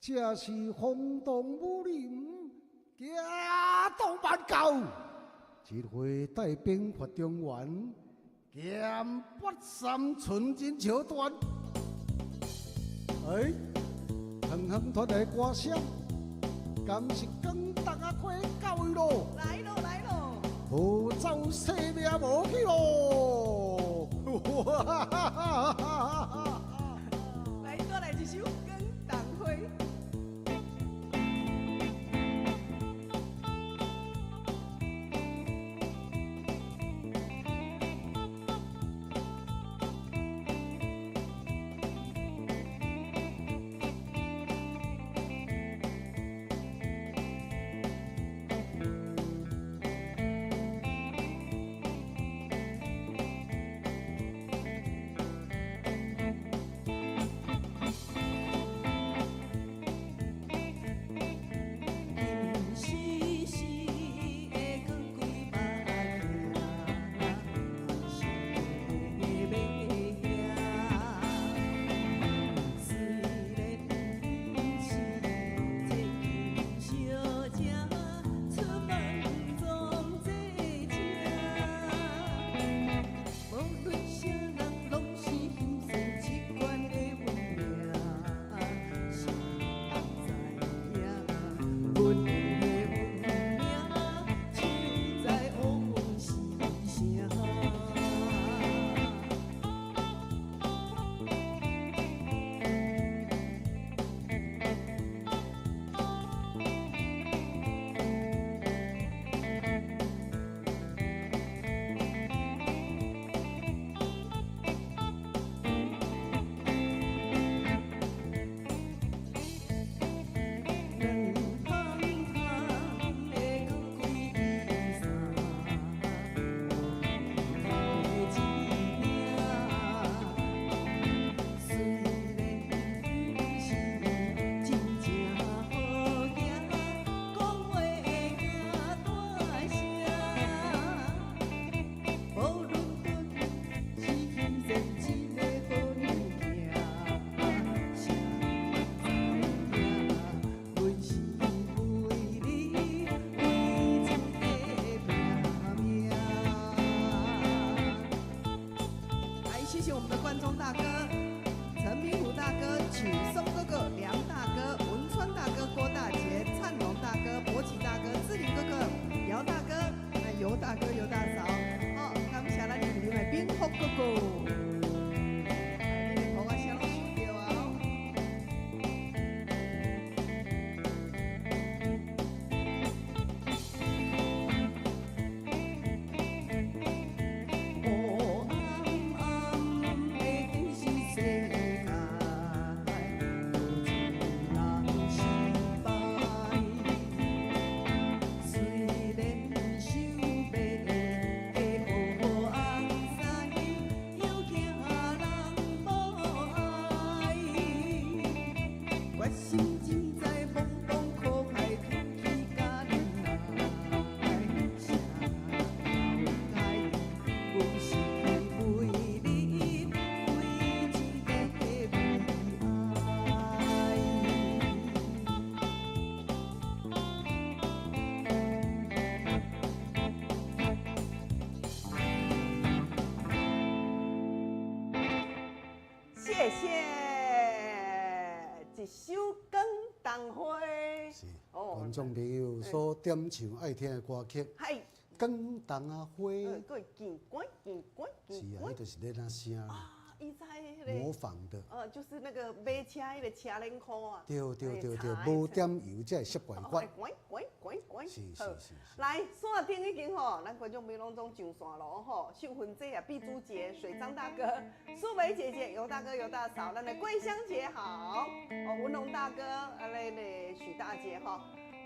這是轟動武林，驚動萬教。這回帶兵發中原，劍拔三寸真橋斷。哎，遠遠傳來歌聲，敢是廣東仔花到位囉？來囉來囉！好走性命無去囉！來，再來一首《廣東花》。謝謝，一首廣東花。是，觀眾朋友所點唱愛聽的歌曲。係。廣東仔花。是啊，彼就是咧那聲。伊知彼个模仿的。就是那個馬車彼個車輪箍啊。對對對對，無點油才會縮懸懸。懸懸懸懸。是是是。來，線頂已經吼，咱觀眾朋友攏總上線囉吼。秀芬姐啊，碧珠姐、水樟大哥、素梅姐姐、尤大哥、尤大嫂，咱的桂香姐好。哦，文龍大哥，啊咧咧許大姐吼，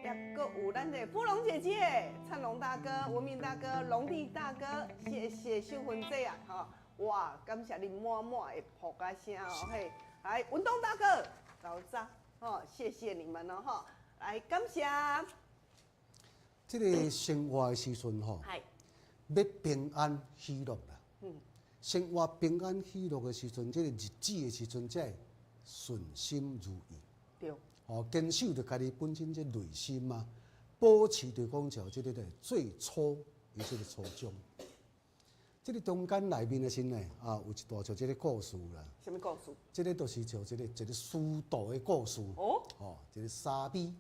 也閣有咱的芙蓉姐姐、燦龍大哥、文明大哥、龍弟大哥，謝謝秀芬姐啊，吼。哇，感謝你滿滿的噗仔聲哦，嘿，來，文東大哥，老張，哦，謝謝你們哦，吼，來，感謝。這個生活的時陣吼，欲平安喜樂啦。生活平安喜樂的時陣，這個日子的時陣，才會順心如意。對。哦，堅守著家己本身這內心啊，保持著講像這個咧最初伊這個初衷。這個中間內面的時呢，啊，有一大串這個故事啦。啥物故事？這個就是像這個一個師徒的故事。哦。哦，一個沙彌，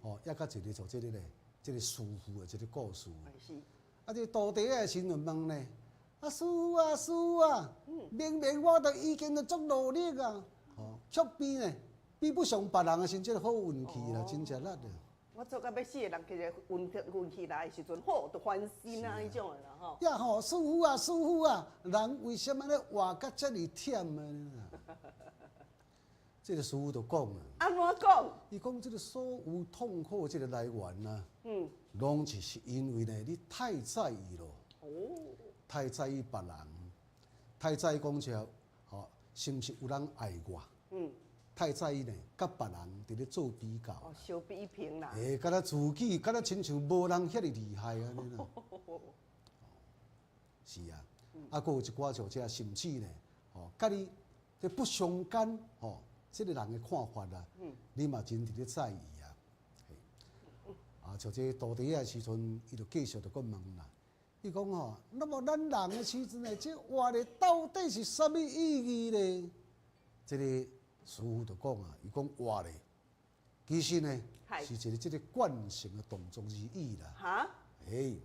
哦，抑佮一個像這個咧，這個師父的這個故事。是。啊，這個徒弟的時陣問咧，啊，師父啊，師父啊，明明我都已經足努力啊，哦，卻比呢比不上別人的時陣，這個好運氣啦，真正力的。我做甲欲死的人，其實運氣來的時陣，好，就歡心啊，彼種的啦吼。呀吼，師父啊，師父啊，人為啥物咧活甲遮爾忝的呢？這個師父就講啊。按怎講？伊講這個所有痛苦這個來源啊，攏是因為呢，你太在意咯。太在意別人，太在意講者，吼，是毋是有人愛我？太在意呢，佮別人佇咧做比較。哦，相比評啦。欸，敢若自己，敢若親像無人遐爾厲害按呢啦。是啊，啊，閣有一寡像這甚至呢，吼，佮你這不相干，吼，這個人的看法啊，你嘛真佇咧在意啊。啊，像這徒弟的時陣，伊就繼續就閣問啦。伊講吼，那麼咱人的時陣呢，這活咧到底是啥物意義呢？這個師父就講啊，伊講活咧，其實呢是一個這個慣性的動作而已啦。哈？欸，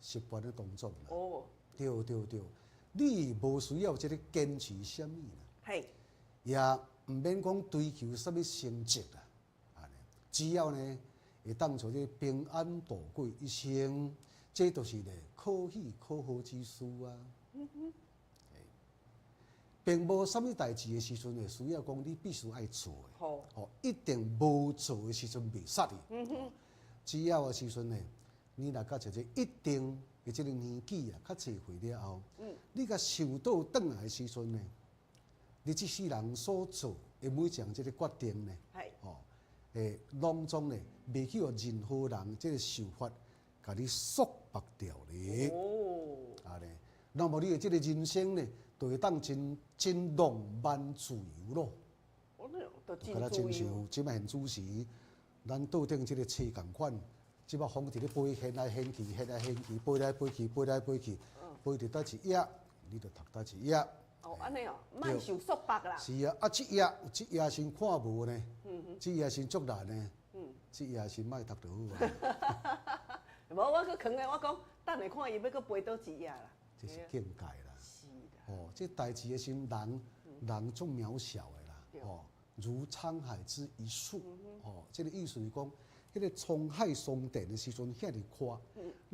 習慣的動作啦。哦。對對對，你無需要這個堅持啥物啦。也毋免講追求啥物成績啦。按呢，只要呢會當做這個平安度過一生，這就是咧可喜可賀之事啊。並無啥物代誌的時陣，會需要講你必須愛做的。吼，一定無做的時陣袂使的。只要的時陣呢，你若到一個一定的這個年紀啊，較濟歲了後，你共想倒轉來的時陣呢，你這世人所做的每一項這個決定呢，吼，欸，攏總呢，袂去予任何人這個想法，共你束縛著咧。按呢，那麼你的這個人生呢，就會當真真浪漫自由咯。哦，就敢若親像這擺現主時，咱桌頂這個冊仝款，這擺風佇咧飛，掀來掀去，掀來掀去，飛來飛去，飛來飛去，飛佇佗一頁，你就讀佗一頁。哦，按呢哦，莫受束縛啦。是啊，啊，這頁這頁先看無呢，這頁先足難呢，這頁先莫讀就好啊。無，我閣囥咧，我講等下看伊欲閣飛佗一頁啦。這是境界啦。哦，這代誌的時人，人足渺小的啦，哦，如滄海之一粟，哦，這個意思是講，彼個滄海桑田的時陣遐爾闊，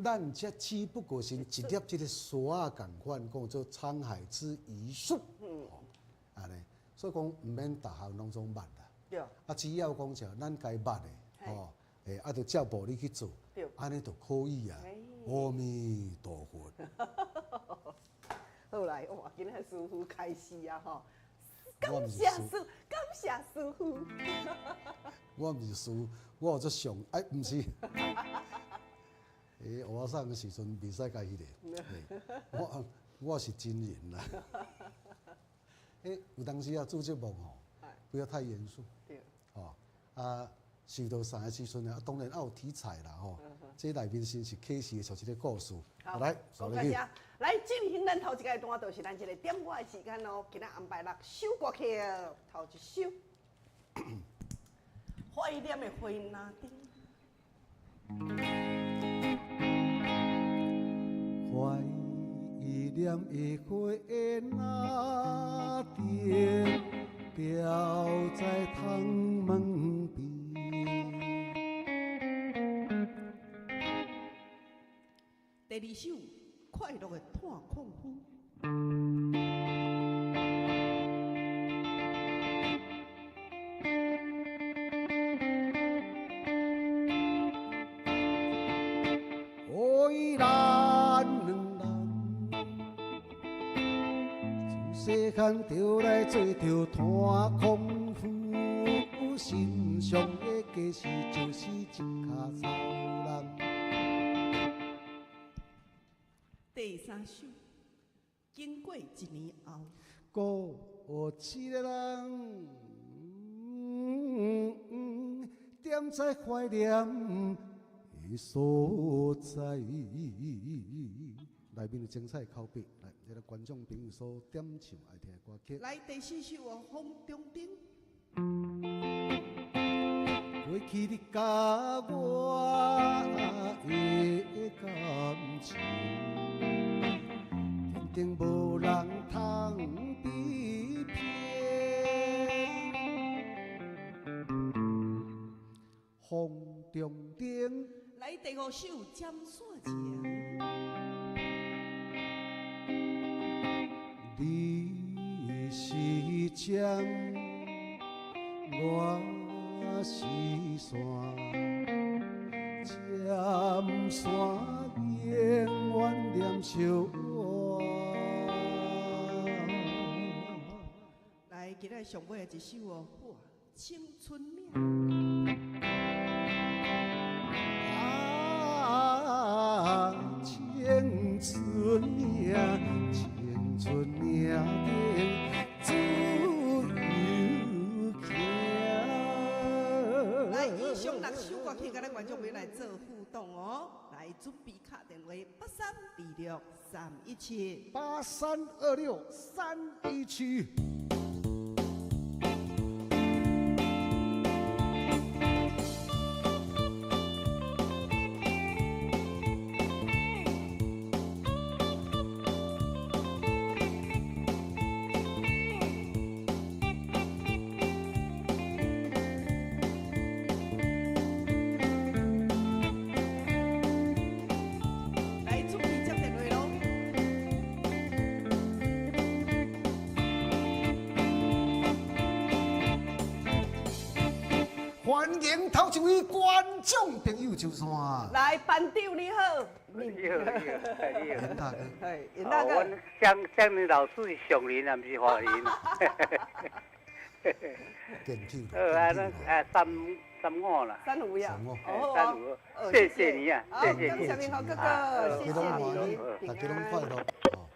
咱這只不過是一粒這個沙仔仝款，講做滄海之一粟，哦，按呢，所以講毋免逐項攏總捌啦，啊，只要講者咱該捌的，哦，欸，啊，就照步你去做，按呢就可以啊，阿彌陀佛。好來，哇！今仔師父開示啊，吼！感謝師，感謝師父。我毋是師父，我有做上，哎，毋是。欸，蚵仔送的時陣袂使共彼個，我是真人啦。欸，有當時啊，做節目吼，不要太嚴肅。吼啊，受到啥的時陣啊，當然愛有題材啦，吼。這內面先是啟示的，像這個故事。好，來，來進行咱頭一個段，就是咱這個點歌的時間咯。今仔安排六首歌曲，頭一首，懷念的花籃頂。懷念的花籃頂，吊在窗門邊。第二首，快樂的炭礦夫。哦，咱兩人自細漢就來做著炭礦夫，身上的家私就是一跤草人。第三首，經過一年後，閣有一个人。点在怀念的所在。内面有精彩口白，来，这个观众朋友所点唱爱听的歌曲。来第四首哦，《风中灯》。过去你佮我的感情，肯定无人通比拼。风中灯。来第五首《针线情》。你是针，我是线，针线永远连相活。来，今仔上尾的一首哦，哇，青春岭。啊，青春岭，青春岭顶自由行。来，以上六首歌曲，佮咱观众朋友来做互动哦。来，准备敲电话8326317。8326317。来，准备接电话咯。欢迎头一位观众朋友上线。来，班长你好。你好，你好，你好。严大哥，嘿，严大哥。阮江江林老师是上林啊，毋是华林。电梯。啊，咱啊三三五啦。三五呀。三五。哦，三五。谢谢你啊，谢谢你。感谢你好哥哥，谢谢你。大家拢快乐。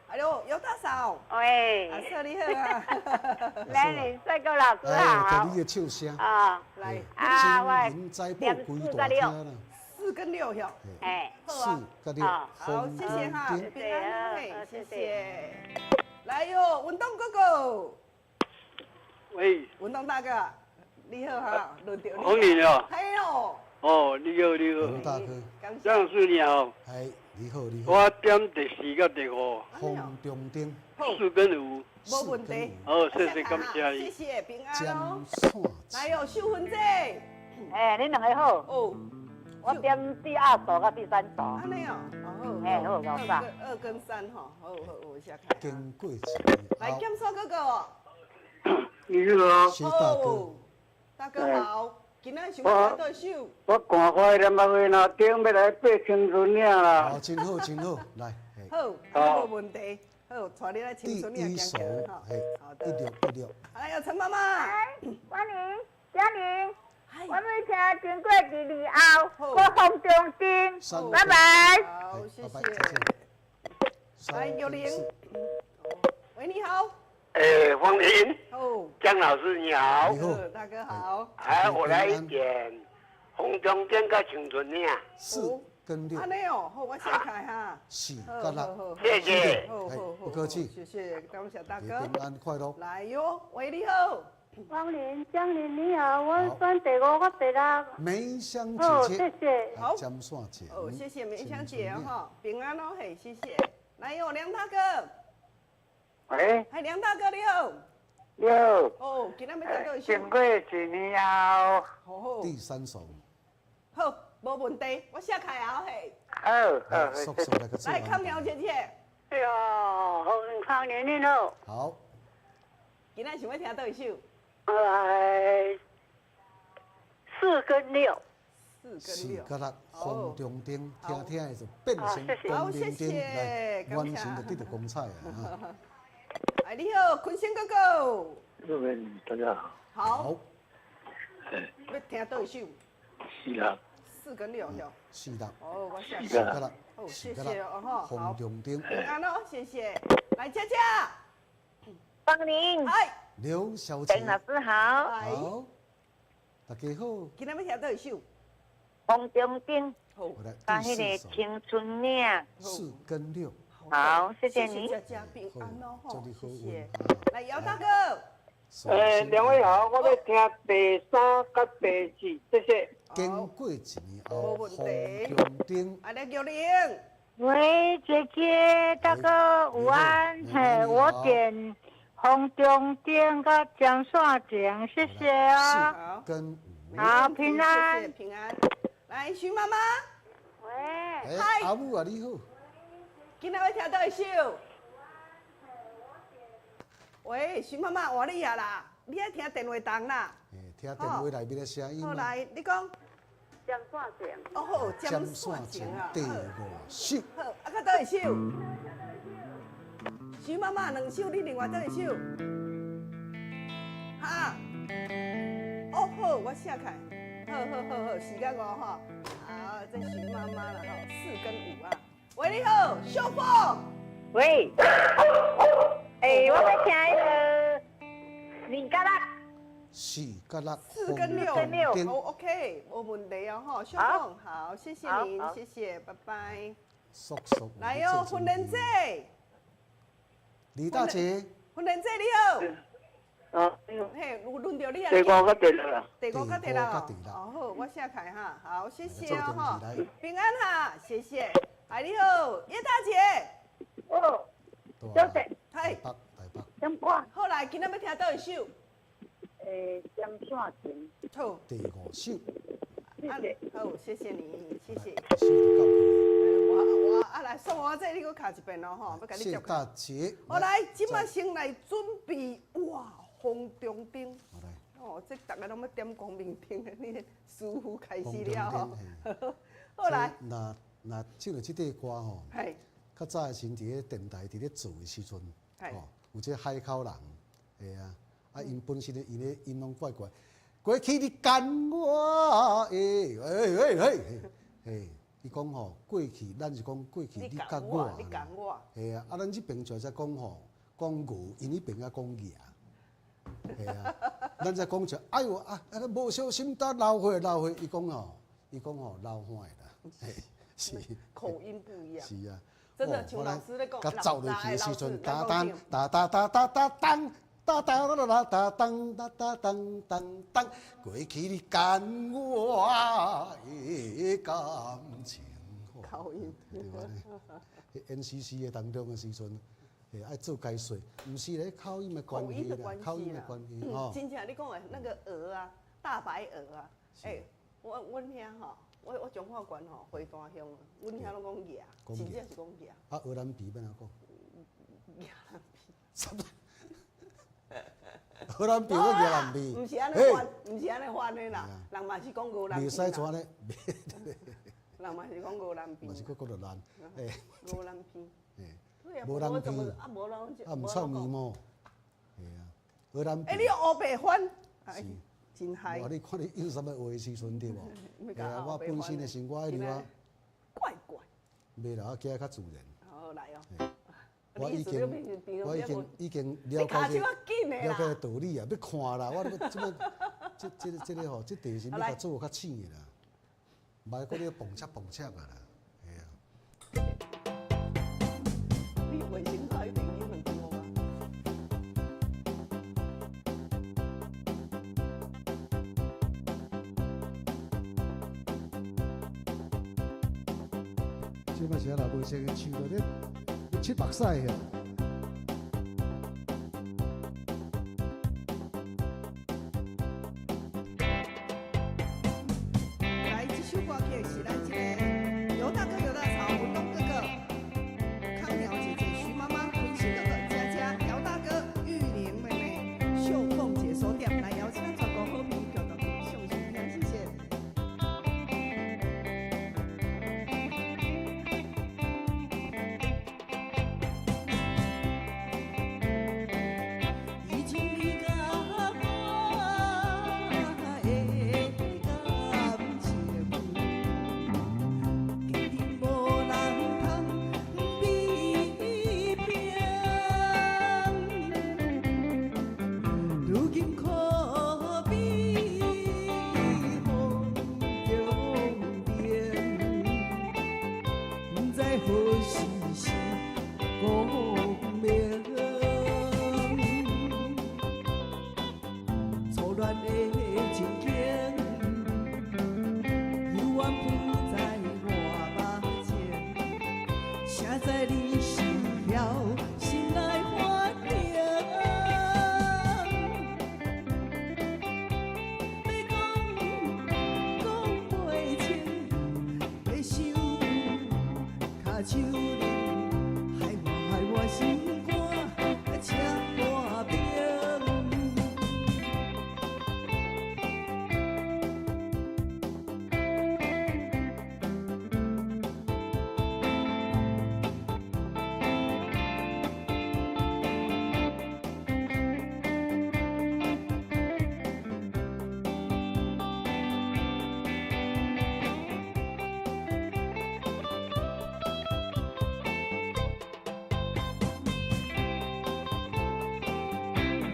哎呦，尤大嫂。喂。阿嫂你好啊。来，你帅哥老师好。听你的笑声。啊。来。啊，我。点四个六。 4跟6哟。哎。 4跟6。好，谢谢哈，平安，谢谢。来哟，文东哥哥。喂。文东大哥，你好哈，轮到你。红玲哦。嘿哦。哦，你好，你好。文大哥。张老师你好。哎，你好，你好。我点第四跟第五。风中灯。 4跟5。无问题。好，谢谢，感谢你。谢谢，平安哦。来哟，秀芬姐。哎，你两个好。哦。我点第二首佮第三首。按呢哦，好。哎，好，老师。 2跟3吼，好好，我下看。经过一来，剑山哥哥。你好。谢大哥。大哥好，今仔想要听佗一首？我赶快念阿花那顶欲来爬青春岭啦。好，真好，真好，来。好，无问题。好，带你来青春岭第一首，嘿，好的。 1616。哎呀，陈妈妈。欢迎，嘉玲。我欲听经过一年后，我风中灯，拜拜。好，谢谢。来，玉玲。喂，你好。哎，方玲。哦。江老师你好。你好，大哥好。哎，我来一点风中灯佮青春岭。 4跟6。按呢哦，好，我写开哈。 4跟6。谢谢。好好好，不客气。谢谢，感谢大哥。平安快乐。来哟，喂，你好。方玲、江玲你好，我选第五佮第六。梅香姐姐，谢谢。好。针线情。哦，谢谢梅香姐哈，平安哦，嘿，谢谢。来哟，梁大哥。喂。嗨，梁大哥你好。你好。哦，今仔欲听佗一首？经过一年后。好。第三首。好，无问题，我写开啊嘿。好，好，速速来个。来，康苗姐姐。哎哟，方玲你好。好。今仔想欲听佗一首？来，4跟6。 4跟6。 4跟6，风中灯，听听的就变成光明灯，来，完全就得到光彩啊！哎，你好，坤生哥哥。各位大家好。好。欲听佗一首？是啦。 4跟6哟。 4六。哦，我写。 4跟6。哦，谢谢哦，哈。风中灯。平安哦，谢谢。来，佳佳。方玲。哎。刘小姐。陈老师好。好。大家好。今仔欲聽佗一首？風中燈。好。佮彼个青春嶺。四跟六。好，謝謝你。謝謝平安哦，謝謝。來，姚大哥。兩位好，我欲聽第三佮第四，謝謝。經過一年後，風中燈。啊，來玉玲。喂，姐姐，大哥，午安。嘿，我點風中燈佮針線情，謝謝啊。四跟五。好，平安。平安。來，徐媽媽。喂。嗨。阿母啊，你好。今仔欲聽佗一首？喂，徐媽媽，換你啊啦！你愛聽電話筒啦。聽電話內面的聲音。好來，你講。針線情。哦好，針線情啊。第五首。好，啊，佮佗一首？徐媽媽兩首，你另外佗一首？哈？哦好，我寫開。好好好好，時間五吼。啊，這徐媽媽啦吼，四跟五啊。喂，你好，秀鳳。喂。欸，我欲聽彼个二佮六。四佮六。四跟六。六。好，OK，無問題哦，吼，秀鳳，好，謝謝您，謝謝，拜拜。速速。來哦，訓練姐。李大姐。訓練姐你好。啊。嘿，有輪著你啊。第五佮第六啦。第五佮第六。哦好，我寫開哈，好，謝謝哦，吼，平安哈，謝謝。哎，你好，葉大姐。哦。小姐。嗨。台北。點歌？好來，今仔欲聽佗一首？針線情。好。第五首。謝謝。好，謝謝你，謝謝。我我啊來送我這，你閣敲一遍咯吼，欲共你接。謝大姐。好來，這擺先來準備哇，風中燈。哦，這逐家攏欲點光明燈的，你師傅開始了吼。好來。若若唱著這塊歌吼，較早的時陣佇咧電台佇咧做的時陣，吼，有這海口人，會啊，啊，𪜶本身咧，𪜶咧，𪜶攏怪怪，過去你干我的，欸欸欸，嘿，伊講吼，過去咱是講過去你佮我，你共我，嘿啊，啊，咱這邊就在講吼，講牛，𪜶彼邊仔講鵝，嘿啊，咱才講出，哎喲啊，啊，無小心打流血流血，伊講吼，伊講吼流汗的啦，嘿，是。口音不一樣。是啊。真的，像老師咧講，佮走落去的時陣，噠當噠噠噠噠噠當，噠噠噠噠噠當噠噠當當當，過去你干我的感情。口音。對吧？NCC 的當中的時陣，愛做解說，毋是咧口音的關係啦，口音的關係吼。真正你講的那個鵝啊，大白鵝啊，欸，我阮遐吼。我彰化縣吼，花壇鄉，阮遐攏講鵝，真正是講鵝。啊，鵝卵皮欲按怎講？鵝卵皮。啥物？鵝卵皮，我鵝卵皮。毋是按呢翻，毋是按呢翻的啦，人嘛是講鵝卵皮。袂使怎呢？人嘛是講鵝卵皮。嘛是閣講著爛。鵝卵皮。無卵皮。啊，無卵啊，毋臭面毛。系啊，鵝卵皮。欸，你烏白翻。是。真嗨！哇！你看你用啥物話的時陣對無？系啊，我本身的生活愛留啊。怪怪。袂啦，我行較自然。好來哦。我已經我已經已經了解了解道理啊！欲看啦，我這擺這這這個吼，這題是欲共做較淺的啦，莫閣咧蹦恰蹦恰啊啦，系啊。你衛生紙一定要問我嗎？這擺是啊，若無穿的手就咧咧拭目屎啊！來，這首歌曲是咱這個尤大哥、尤大嫂、文東哥哥、康苗姐姐、徐媽媽、文心哥哥、佳佳、姚大哥、玉玲妹妹、秀鳳姐所點。來，邀請全國好朋友共同上收聽，謝謝。情景，犹原浮在我目前。谁知你是晓心内反应？欲讲讲袂清，欲想跤手冷，害我害我心肝赤破冰。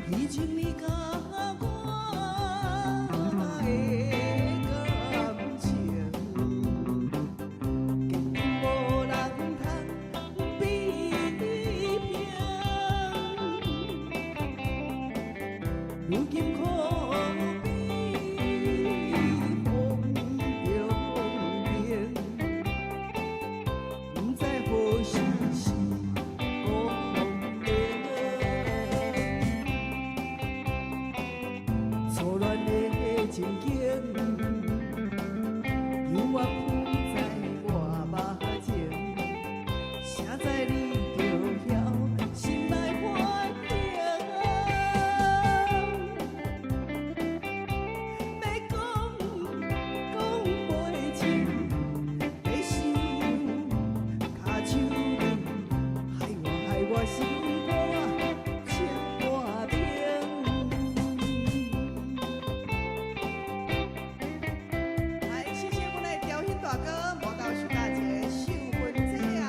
彼情你佮我的感情，根本无人通比拼。如今可比风中灯，不知何时是光明。错乱的情景，犹原浮在我目前。谁知你就晓心内反应？欲讲讲袂清，欲想跤手冷，害我害我心肝赤破冰。来，谢谢阮的调兴大哥、磨刀徐大姐、秀芬姐啊，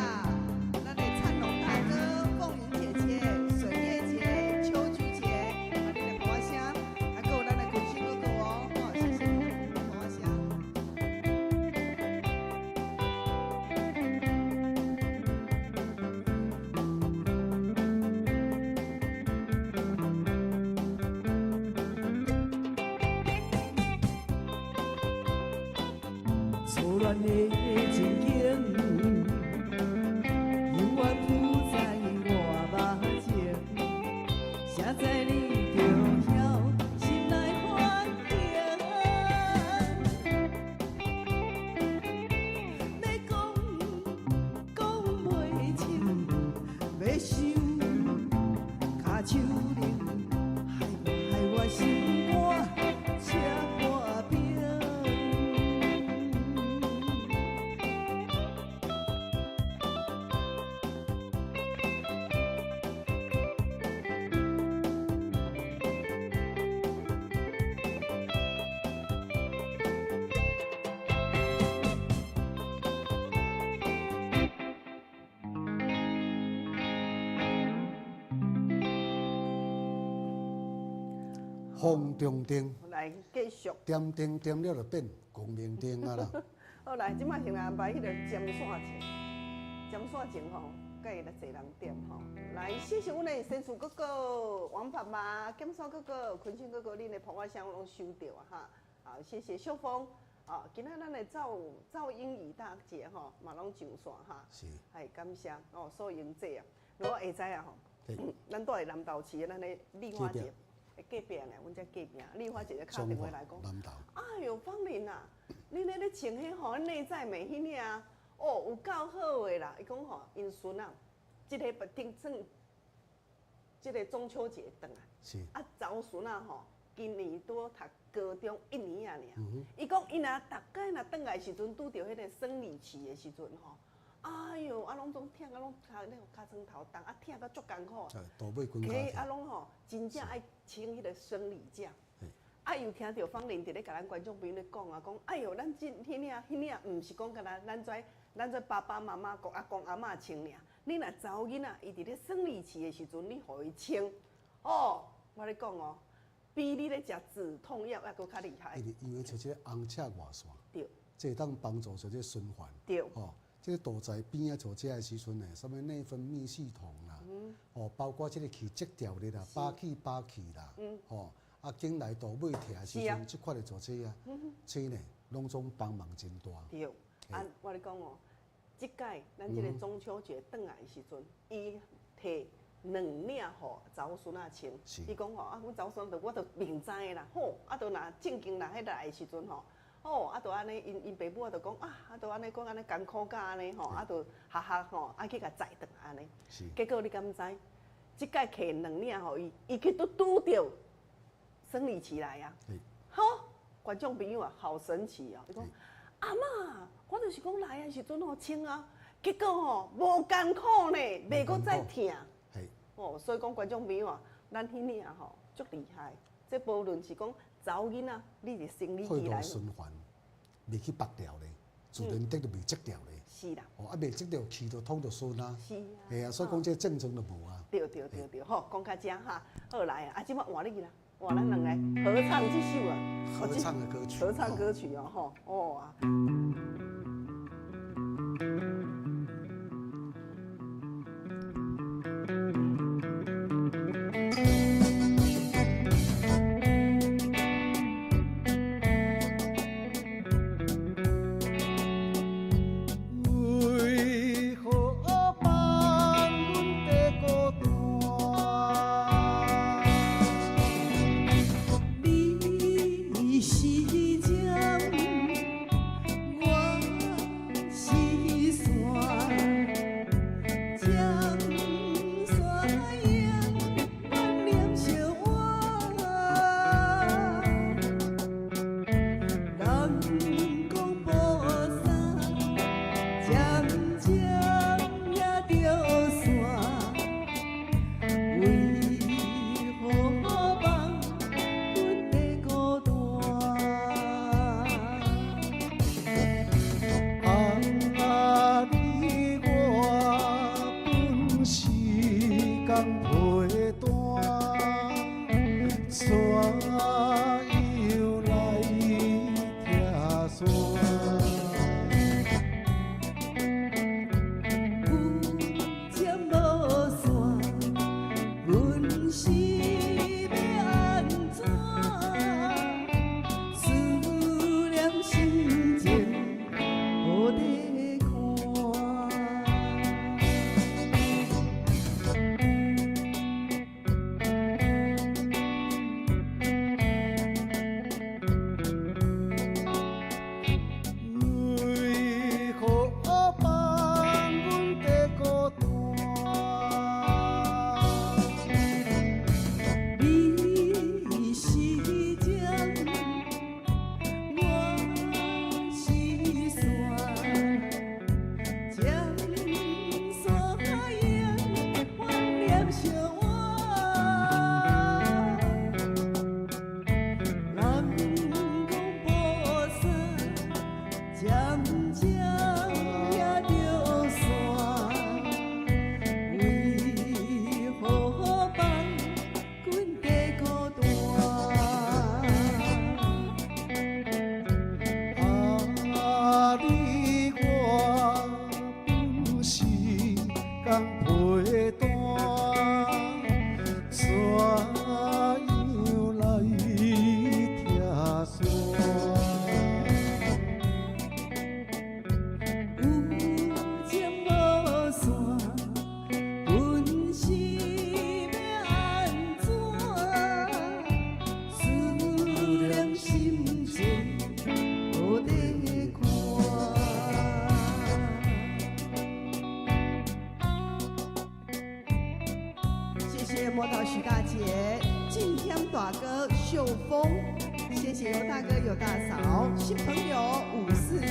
咱的灿龙大哥、凤云姐姐、水月姐、秋菊姐，啊，恁的鼓仔声，啊，阁有咱的坤生哥哥哦，吼，谢谢恁的鼓仔声。错乱的情景，犹原浮在我目前。谁知你就晓心内反应？欲讲讲袂清，欲想跤手冷，害我害我心肝赤破冰。风中灯，来继续，点灯点了就变光明灯啊啦。好来，这摆先来安排彼个针线情，针线情吼，佮会来济人点吼。来，谢谢阮的先树哥哥、王爸爸、剑山哥哥、坤生哥哥，恁的噗仔声我拢收著啊哈。好，谢谢秀峰。啊，今仔咱的赵赵英仪大姐吼，嘛拢上线哈。是。哎，感谢哦，素英姐啊，如果下知啊吼，咱住伫南投市的咱的丽花姐。隔壁呢，阮遮隔壁，丽花姐姐敲电话来讲，哎哟，芳玲啊，你咧咧穿彼吼内在美彼尔啊，哦，有够好的啦。伊讲吼，𪜶孙仔，这个不顶算，这个中秋节转来，啊，查某孙仔吼，今年拄读高中一年仔尔。伊讲伊若逐摆若转来时阵，拄著彼个生理期的时阵吼，哎哟，啊，拢总疼，啊，拢跤那个尻川头重，啊，疼到足艰苦。起啊，拢吼，真正爱请彼个生理假。啊，又听著芳玲伫咧共咱观众朋友咧讲啊，讲哎哟，咱这彼领彼领，毋是讲干焦咱这爸爸妈妈、阿公阿嬷穿尔。你若查某囡仔，伊伫咧生理期的时阵，你予伊穿，哦，我咧讲哦，比你咧食止痛药犹阁较厉害。因为像这个红赤外线，这会当帮助像这个循环，吼。这个肚在边仔做这个时阵呢，啥物内分泌系统啦，哦，包括这个气质调咧啦，饱气饱气啦，吼，啊，紧来到尾拆的时阵，這款的組織啊，這呢攏總幫忙真大。對，啊，我咧講哦，這擺咱這个中秋節轉來的時陣，伊提兩領予查某孫仔穿。伊講吼，啊，阮查某孫就我就明知的啦，吼，啊，就若正經若彼來的時陣吼，吼，啊，就按呢，𪜶𪜶爸母啊就講啊，啊，就按呢講按呢艱苦甲按呢吼，啊，就哈哈吼，愛去共載轉按呢。結果你敢知？這擺提兩領予伊，伊去拄拄著生理期來啊！好，觀眾朋友啊，好神奇哦！伊講阿嬤，我就是講來的時陣吼穿啊，結果吼無艱苦呢，袂閣再疼。哦，所以講觀眾朋友啊，咱彼領吼足厲害。這無論是講查某囡仔，你佇生理期來，血循環袂去縛掉咧，自然得就袂積掉咧。是啦。哦，啊，袂積掉氣就通就順啊。是啊。嘿啊，所以講這症狀就無啊。對對對對，好，講到這哈，好來啊，啊，這擺換你啦，換咱兩個合唱這首啊。合唱的歌曲。合唱歌曲哦，吼，哦啊。為何放阮在孤單？你是針，我是線，針線永遠連相挽。人講布衫，針針也著線，為何放阮的孤單？啊，你我本是仝皮單，怎樣來拆散？有針無線，阮是欲按怎？思念心情無得看。為何放阮在孤單？你是針，我是線，針線永遠連相挽。人講布衫，針針也著線，為何放阮在孤單？啊，你我本是仝皮單，怎樣來拆散？有針無線，阮是欲按怎？思念心情無得看。謝謝磨刀許大姐，敬天大哥秀峰，謝謝尤大哥尤大嫂，新朋友54116，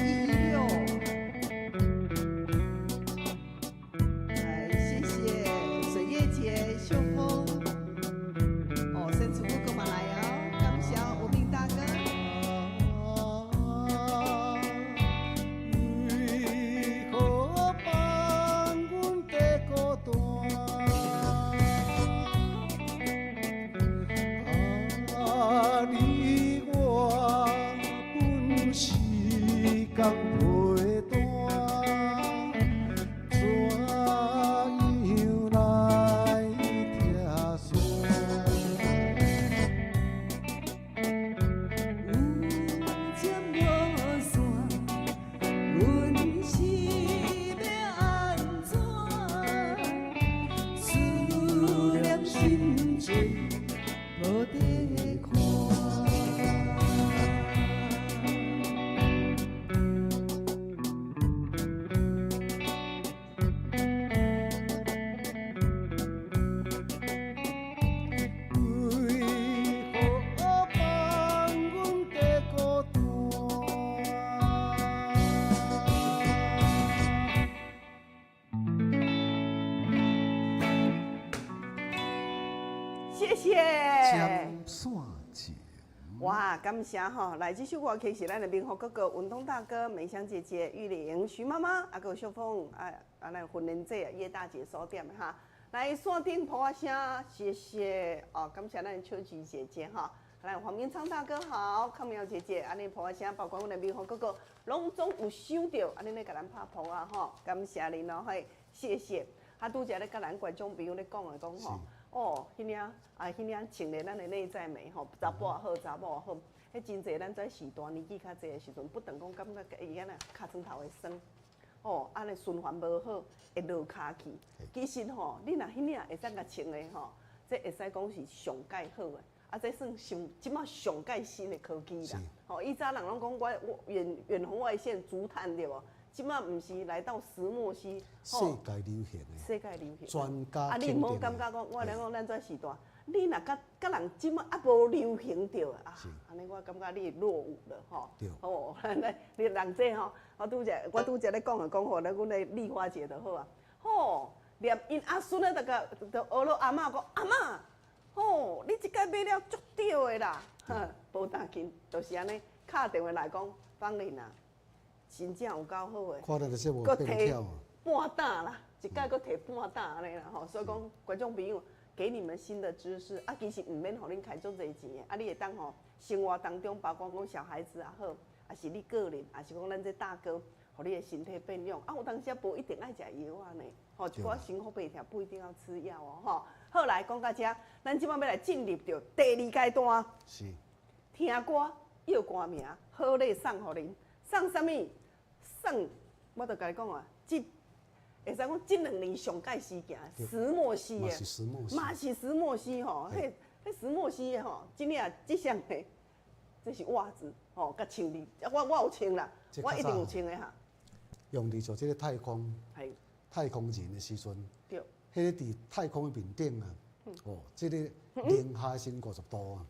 來謝謝水月姐秀峰，哦，伸出哥嘛來哦，感謝無名大哥。為何放阮在孤單？啊，你我本是仝皮單，怎樣來拆散？哇，感謝吼！來，這首歌曲是咱的明福哥哥、文東大哥、美香姐姐、玉玲、徐媽媽，啊，閣有秀鳳，啊啊，咱婚姻姐葉大姐所點的哈。來，山頂噗仔聲，謝謝哦，感謝咱的秋菊姐姐哈。來，黃明昌大哥好，康苗姐姐，按呢噗仔聲，包括阮的明福哥哥，攏總有收著，按呢咧共咱拍噗仔吼，感謝恁哦，嘿，謝謝。啊，拄才咧佮咱觀眾朋友咧講的講吼，哦，彼領啊，彼領穿咧咱的內在美吼，查埔也好，查某也好，彼真濟咱這時代年紀較濟的時陣，不斷講感覺伊按呢尻川頭會酸，哦，按呢循環無好，會落跤去。其實吼，你若彼領會使共穿的吼，這會使講是上蓋好的。啊，這算上這馬上蓋新的科技啦。吼，以早人攏講我我遠遠紅外線竹炭對無？這馬毋是來到石墨烯，世界流行的，世界流行。專家啊，你毋好感覺講，我咧講咱這時代，你若佮佮人這馬猶無流行著啊，按呢我感覺你落伍了吼。對。吼，你人這吼，我拄才我拄才咧講啊講吼，咱阮的麗花姐就好啊。吼，連𪜶阿孫仔就共就學落阿嬤講，阿嬤。吼，你這擺買了足對的啦，哼，無當緊，就是按呢，敲電話來講，芳玲啊，真正有夠好的，看咱的節目閣提變巧半擔啦，一擺閣提半擔按呢啦吼，所以講觀眾朋友，給你們新的知識，啊，其實毋免予恁開足濟錢的，啊，你會當吼生活當中，包括講小孩子也好，抑是你個人，抑是講咱這大哥，予你的身體變勇，啊，有當時啊無一定愛食藥仔呢，吼，一寡生活病痛不一定要吃藥哦，吼。好，來講到這，咱這馬欲來進入著第二階段。是。聽歌，叫歌名，好禮送予恁，送啥物？送，我著共你講啊，這會使講這兩年上蓋時行石墨烯的，嘛是石墨烯，嘛是石墨烯吼，彼彼石墨烯的吼，真正這雙的，這是襪子吼，共穿哩，我我有穿啦，我一定有穿的哈。用佇做這個太空，太空人的時陣。對。彼個佇太空的面頂啊，哦，這個零下先50度啊，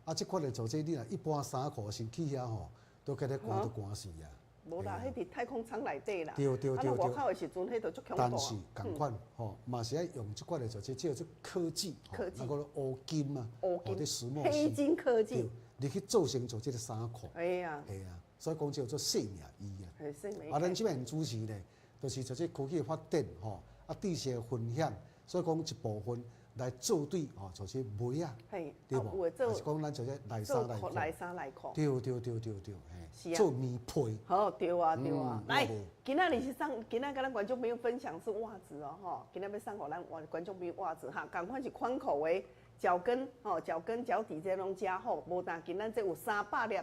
啊，這款的做這你若一般衫褲先去遐吼，都閣咧寒都寒死啊。無啦，彼佇太空艙內底啦。對對對對。啊，外口的時陣，彼就足恐怖。但是仝款吼，嘛是愛用這款的做這叫做科技，科技那個烏金啊，烏金、石墨烯、黑金科技，入去做成做這個衫褲。哎呀。係啊，所以講叫做生命醫啊。係生命。啊，咱這邊主持咧，就是做這科技的發展吼。啊，知識的分享，所以講一部分來做對吼，就是襪仔，對無？抑是講咱做這內衫內褲，內衫內褲，對對對對對，嘿，做棉被。好，對啊對啊。來，今仔日是送，今仔共咱觀眾朋友分享是襪子哦，吼，今仔欲送予咱觀眾朋友襪子哈，仝款是寬口的，腳跟吼，腳跟腳底這攏加厚，無但今咱這有300粒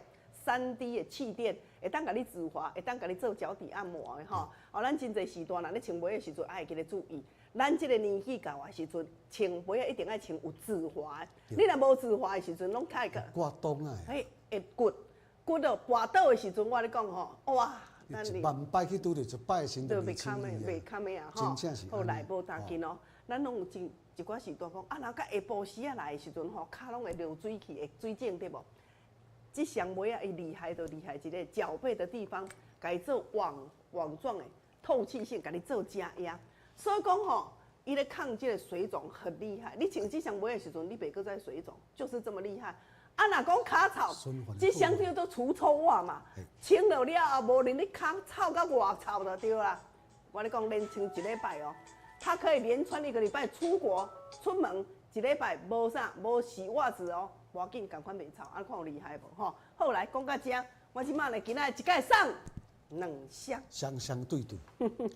3D 的氣墊，會當共你止滑，會當共你做腳底按摩的吼。哦，咱真濟時段啦，你穿襪的時陣愛會記得注意。咱這個年紀到的時陣，穿襪仔一定愛穿有止滑的。你若無止滑的時陣，攏較會刮動啊。嘿，會骨骨到跋倒的時陣，我咧講吼，哇！一萬擺去拄著一擺的時陣，就袂堪的，袂堪的啊！吼，好來無當緊哦。咱攏有真一寡時段講，啊，若到下晡時仔來的時陣吼，跤攏會流水去，會水腫對無？這雙襪仔，伊厲害就厲害一个腳背的地方，共伊做網網狀的透氣性，共你做加壓。所以講吼，伊咧抗這個水腫很厲害。你穿這雙襪的時陣，你袂閣再水腫，就是這麼厲害。啊，若講跤臭，這雙叫做除臭襪嘛，穿落了後，無論你跤臭甲偌臭就對啦。我咧講連穿一禮拜哦，他可以連穿一個禮拜出國出門，一禮拜無啥無洗襪子哦。無要緊，仝款袂臭，啊，看有厲害無吼？好來講到這，我這馬咧今仔一擺送兩箱，雙雙對對，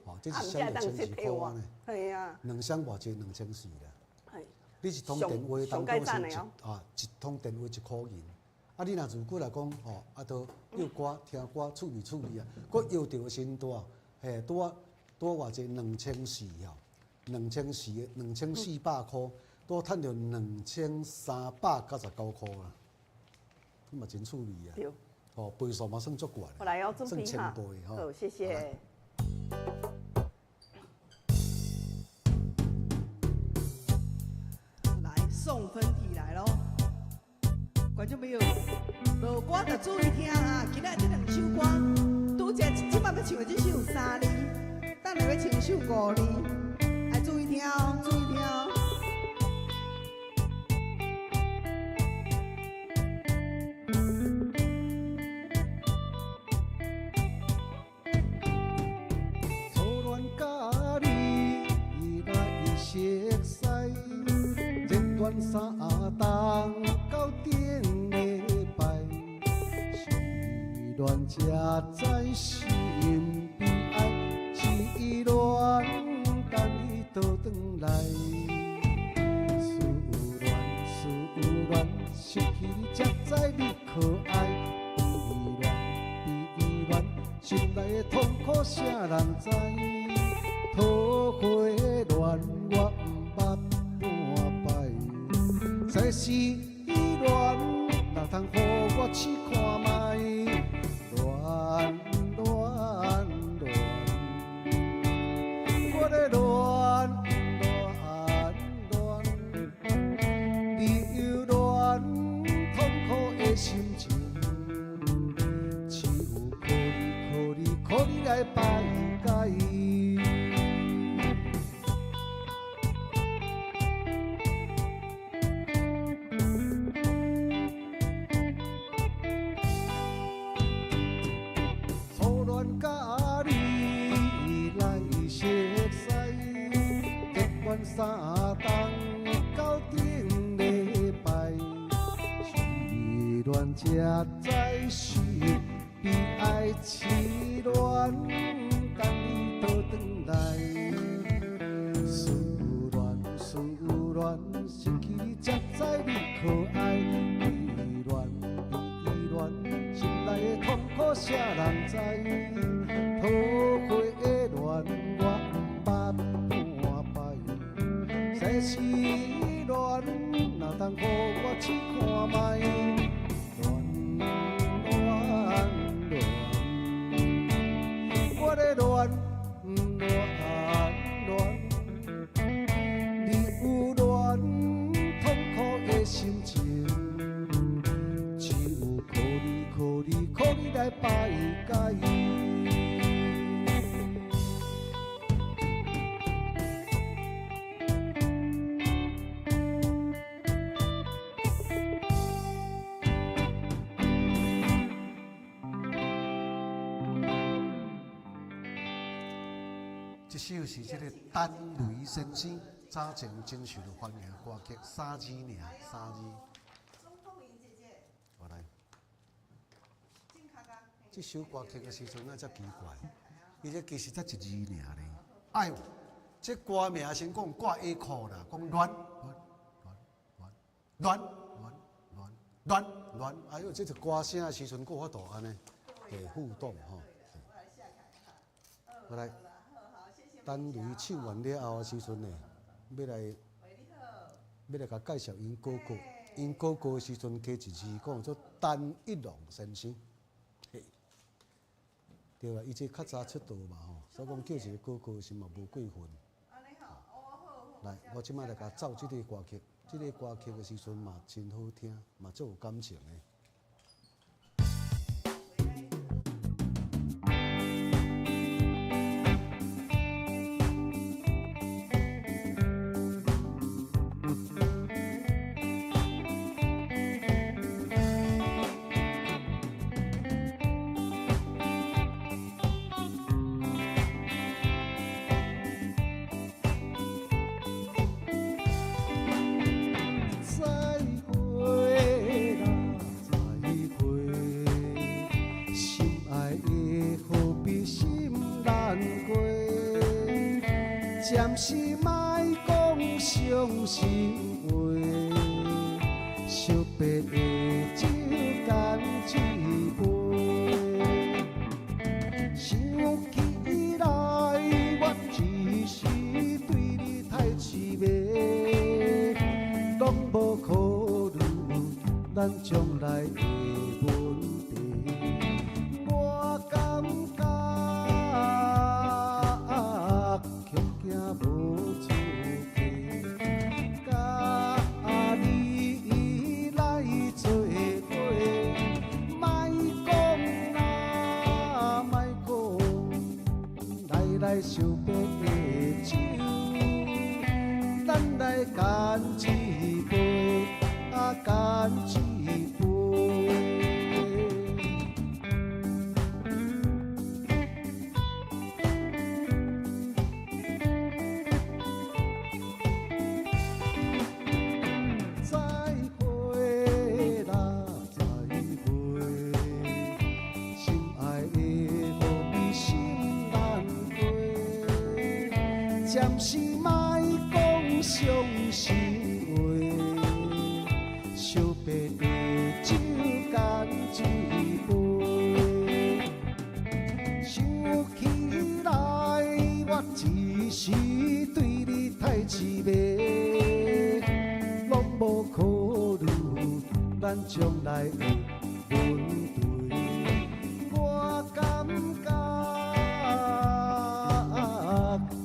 吼，這一箱2400塊呢。係啊，兩箱偌濟2400啦。係。你一通電話當中是一啊，一通電話1塊銀。啊，你若如果來講吼，啊，都唱歌聽歌趣味趣味啊，閣搖著身大，嘿，拄仔拄仔偌濟2400哦，兩千四2400塊。多趁著2399塊啦，咁嘛真趣味啊！對，哦，倍數嘛算足懸，好來哦，準算備哈千倍吼。好，謝謝。來送分題來囉，觀眾朋友，無歌就注意聽啊！今仔這兩首歌，拄才這擺欲唱的這首三字，等下欲唱首五字，愛注意聽哦，注意聽哦。三冬到頂禮拜，失戀才知心悲哀，痴戀等你倒轉來。思戀思戀，失去你才知你可愛。悲戀悲戀，心內的痛苦啥人知？桃花戀我毋捌半擺，這是戀，哪通予我試看覓？戀戀戀，我咧戀戀戀，你又戀痛苦的心情，只有靠你靠你靠你來排解。初戀佮你來熟似，結緣三冬到頂禮拜，失戀才知是悲哀，痴戀等你倒轉來。思戀思戀，失去你才知你可愛。悲戀悲戀，心內的痛苦啥人知？桃花戀我毋捌半擺，這是戀，哪通予我試看覓？戀戀戀，我咧戀戀戀，你有戀痛苦的心情，只有靠你靠你靠你來排解。這首是這个陳雷先生早前真受到歡迎的歌曲《三字爾》，三字。我來。這首歌曲的時陣啊，才奇怪，伊這其實才一字爾咧。哎喲，這歌名先講掛下苦啦，講戀戀戀戀戀戀戀，哎喲，這個歌聲的時陣，閣有法度按呢，會互動吼。我來。陳雷唱完了後的時陣呢，欲來共介紹𪜶哥哥。𪜶哥哥的時陣加一字講做陳一龍先生。嘿，對啦，伊這較早出道嘛吼，所以講叫一個哥哥的時嘛無過分。來，我這擺來共奏這个歌曲，這个歌曲的時陣嘛真好聽，嘛足有感情的。再會啦，再會，心愛的何必心難過？暫時莫講傷心話，惜別的酒乾一杯。想起來，我只是對你太痴迷，攏無考慮咱將來的問題。我感覺恐驚無出奇，佮你來做伙，莫講啦，莫講，來來惜別的酒，咱來乾一杯，啊乾一杯。暂时莫讲伤心话，小白茶酒干一杯。想起来，我一时对你太痴迷，拢无考虑咱将来的问题。我感觉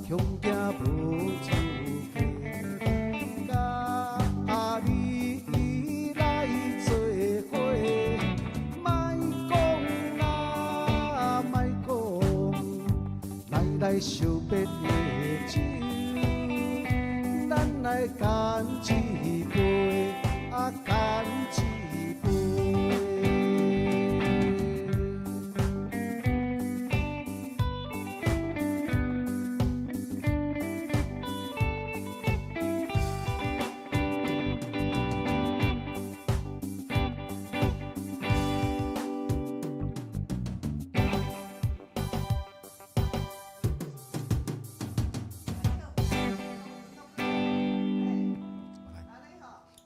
恐惊无资格，佮你来做伙，莫讲啦，莫讲，来来小别的酒，咱来干一杯，啊干一杯。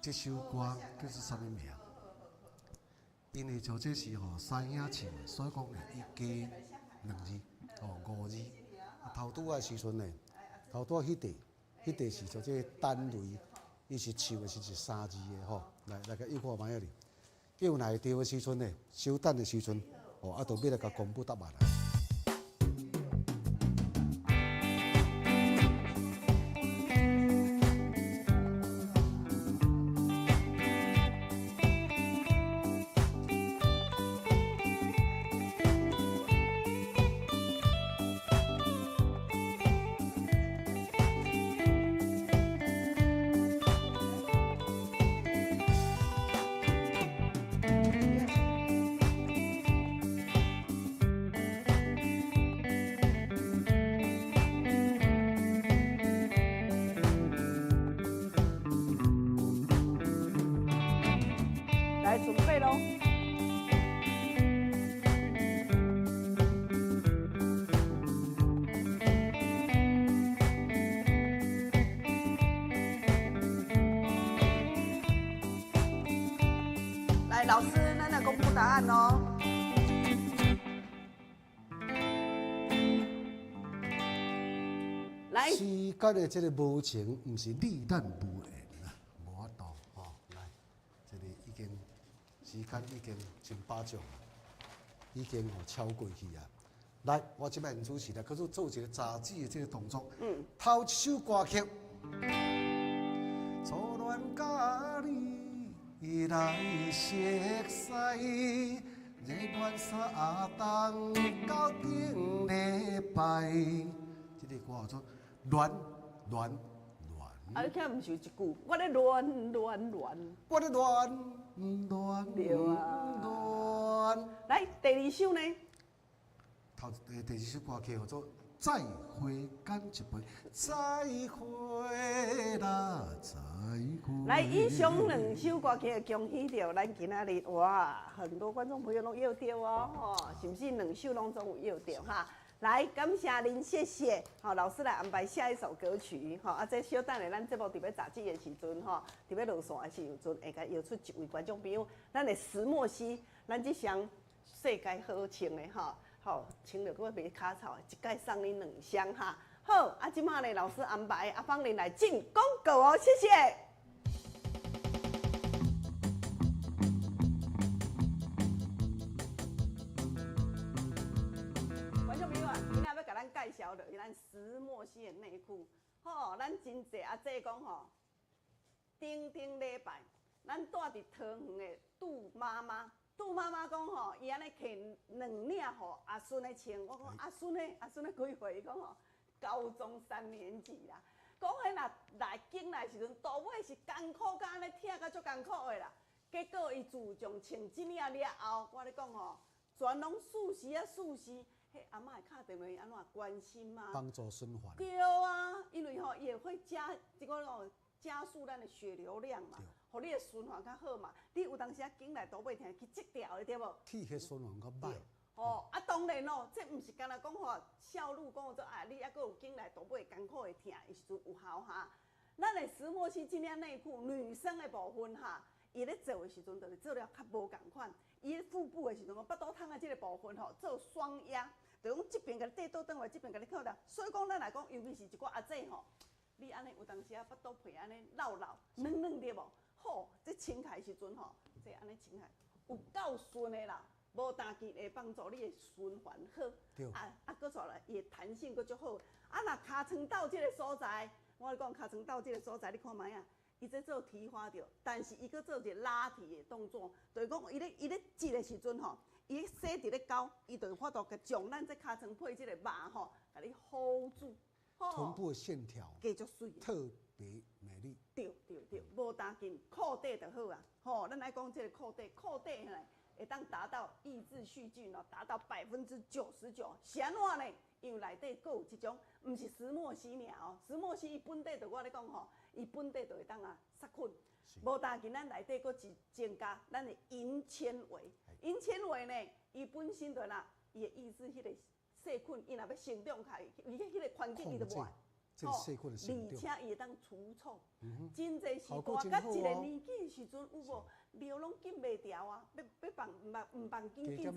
这首歌叫做啥物名？因为像这是吼三兄唱的，所以讲呢，伊加两字，哦五字。啊，头拄仔时阵呢，头拄仔彼块，彼块是像这个单雷，伊是唱的是一三字的吼。来来，共约看觅仔哩。叫来对的时阵呢，稍等的时阵，哦，啊，就欲来共公布答案啦。来准备喽。来，老师，咱来公布答案哦。来，时间的这个无情，毋是你咱无缘啦，无法度吼。来，这个已经时间已经真巴掌啊，已经吼超过去啊。来，我这摆主持来，阁做做一个杂志的这个动作。头一首歌曲，初恋佮你来熟似，热恋三冬到顶礼拜。这个歌叫做恋恋恋。啊，你听毋是有一句，我咧恋恋恋。我咧恋恋对啊恋。来，第二首呢？头第二首歌曲叫做《再会干一杯》，再会啦，再会。来，以上两首歌曲恭喜著咱今仔日哇，很多观众朋友拢约著哦，吼，是毋是两首拢总有约著哈？来，感谢您，谢谢。好，老师来安排下一首歌曲。吼，啊，这小等下咱节目伫欲杂志的时阵，吼，伫欲落线的时阵，会共邀出一位观众朋友，咱的石墨烯，咱这双世界好穿的吼，好穿著阁袂尻臭，一摆送你两双哈。好，啊，这马呢，老师安排阿芳玲来进广告哦，谢谢。观众朋友啊，今仔欲共咱介绍就是咱石墨烯的内裤，吼，咱真济阿姐讲吼，顶顶礼拜，咱住伫桃园的杜妈妈，杜妈妈讲吼，伊按呢摕两领予阿孙的穿，我讲阿孙的，阿孙的几岁？伊讲吼，高中3年级啦。讲彼若来进来时阵，肚尾是艰苦甲按呢疼甲足艰苦的啦。结果伊自从穿这领了后，我咧讲吼，全拢四时啊四时。彼阿嬷会敲电话按怎关心啊？帮助循环。对啊，因为吼伊会会加这个哦加速咱的血流量嘛，予你的循环较好嘛。你有当时啊，颈内肚尾疼去积掉的对无？气血循环较歹。哦，啊，当當然咯，這毋是干焦講吼，笑路講做啊，你猶閣有經來肚尾艱苦會疼的時陣有效哈。咱的石墨烯這領內褲女生的部分哈，伊咧做的時陣就是做了較無仝款。伊咧腹部的時陣，講腹肚桶的這個部分吼，做雙壓，就講這邊共你綴倒轉來，這邊共你扣掉。所以講，咱來講，尤其是一寡阿姐吼，你按呢有當時啊，腹肚皮按呢落落軟軟的無？好，這穿起來時陣吼，這按呢穿起來有夠順的啦。無焦緊會幫助你的循環好，啊啊，閣煞來伊的彈性閣足好。啊，若尻川鬥這個所在，我咧講尻川鬥這個所在，你看覓啊？伊這做提花著，但是伊閣做一個拉提的動作，就是講伊咧織的時陣吼，伊洗佇咧勾，伊就有法度將咱這尻川配這個肉吼，共你 hold 住。臀部的線條，加足媠，特別美麗。對對對，無焦緊，褲底就好啊。吼，咱來講這個褲底，褲底呢會當達到抑制細菌哦，達到99%。是按怎呢？因為內底閣有這種，毋是石墨烯爾哦，石墨烯伊本底就我咧講吼，伊本底就會當啊殺菌。無焦緊，咱內底閣一增加咱的銀纖維，銀纖維呢，伊本身就啦，伊會抑制彼個細菌，伊若欲生長起來，伊彼個環境伊就無愛。這個細菌的生長，而且伊會當除臭。真濟是大到一個年紀的時陣，有無尿攏禁袂牢啊？欲欲放毋毋放緊緊這樣，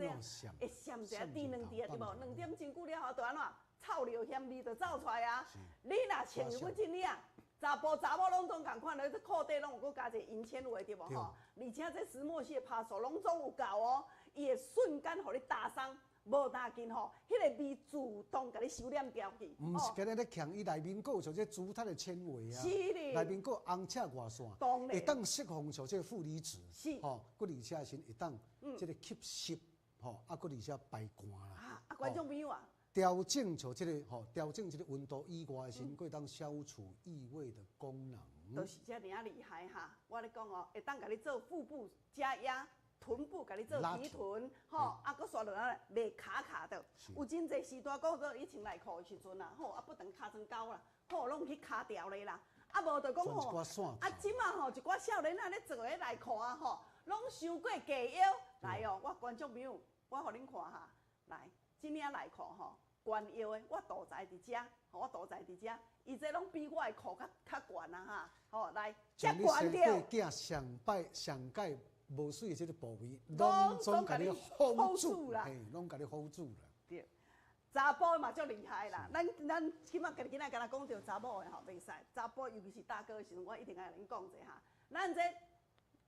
會閃一下滴兩滴啊，對無？2點真久了後，就按怎臭尿腥味就走出來啊！你若穿阮這領，查埔查某攏總仝款，這褲底攏有閣加一個銀纖維對無吼？而且這石墨烯的趴數攏總有夠哦，伊會瞬間予你打鬆。無焦緊吼，彼個味自動共你收斂掉去。毋是干焦咧強，伊內面閣有像這竹炭的纖維啊，內面閣有紅赤外線，會當釋放像這個負離子，吼，閣而且是會當這個吸濕，吼，啊，閣而且排汗啦。啊，觀眾朋友啊，調整像這個吼，調整這個溫度以外的時陣，閣會當消除異味的功能。就是遮爾仔厲害哈！我咧講哦，會當共你做腹部加壓。臀部共你做提臀，吼，啊，閣煞落來袂卡卡的。有真濟時大講做以前內褲的時陣啊，吼，啊不等尻川溝啦，吼，攏去卡掉咧啦。啊，無就講吼，啊，這馬吼一寡少年仔咧做彼內褲啊，吼，攏傷過低腰。來哦，我觀眾朋友，我予恁看哈，來，這領內褲吼，懸腰的，我肚臍佇遮，我肚臍佇遮，伊這攏比我的褲較較懸啊哈，吼，來，遮懸著。囝上擺上蓋。無媠的這個部位，攏總共你 hold 住啦，嘿，攏共你 hold 住啦。對，查埔嘛足厲害啦。咱起碼今仔敢若講著查某的吼，袂使。查埔尤其是大哥的時陣，我一定愛共恁講者哈。咱這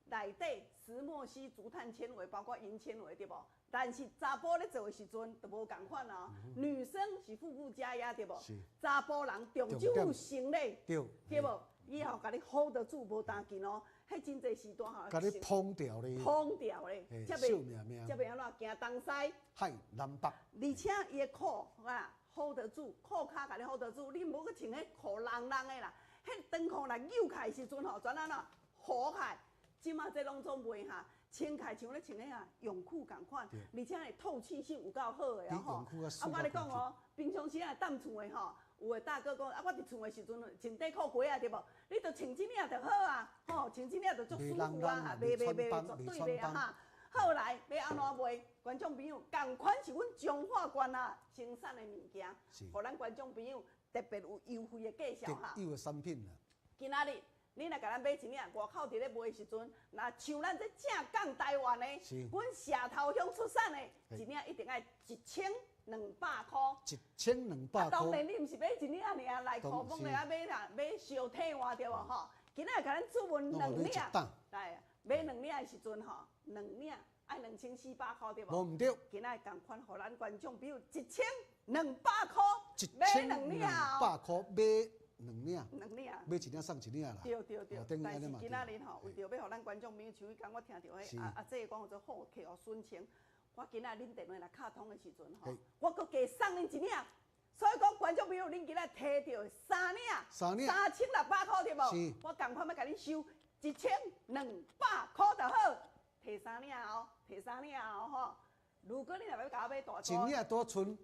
內底石墨烯、竹炭纖維，包括銀纖維，對無？但是查埔咧做的時陣就無仝款哦。女生是腹部加壓，對無？查埔人重點生理，對無？伊吼共你 hold 得住，無焦緊哦。彼真濟時段吼，共你膨掉咧，膨掉咧，才袂才袂按怎行東西，海南北。而且伊的褲啊 hold 得住，褲跤共你 hold 得住，你無閣穿彼褲櫳櫳的啦。彼長褲若扭開時陣吼，全按怎糊開。這馬這攏總袂哈，穿開像咧穿彼啊泳褲仝款，而且會透氣性有夠好的吼。啊，我咧講哦，平常時啊踮厝的吼。有的大哥講啊，我佇厝的時陣穿短褲鞋仔對無？你著穿這領就好啊，吼，穿這領就足舒服啊，袂袂袂絕對袂啊哈。好來，欲按怎賣？觀眾朋友，仝款是阮彰化縣啊生產的物件，予咱觀眾朋友特別有優惠的介紹哈。特有的產品啊。今仔日你若共咱買一領，外口佇咧賣的時陣，若像咱這正港台灣的，阮社頭鄉出產的，一領一定愛1200箍。 1200箍。當然你毋是買一領爾，內褲講咧啊買啦，買相替換對無吼？今仔共咱注文兩領，來買兩領的時陣吼，兩領愛2400箍對無？無毋對。今仔仝款，予咱觀眾朋友1200箍，買兩領哦。百箍買兩領，兩領，買一領送一領啦。對對對，但是今仔日吼，為著欲予咱觀眾朋友，像彼工我聽著彼阿阿姐講做好客戶孫清。我今仔恁電話若敲通的時陣吼，我閣加送恁一領。所以講，觀眾朋友，恁今仔提著三領，3600箍對無？我仝款欲共恁收1200箍就好，提三領哦，提三領哦吼。如果你若欲共我買大組，一領拄賰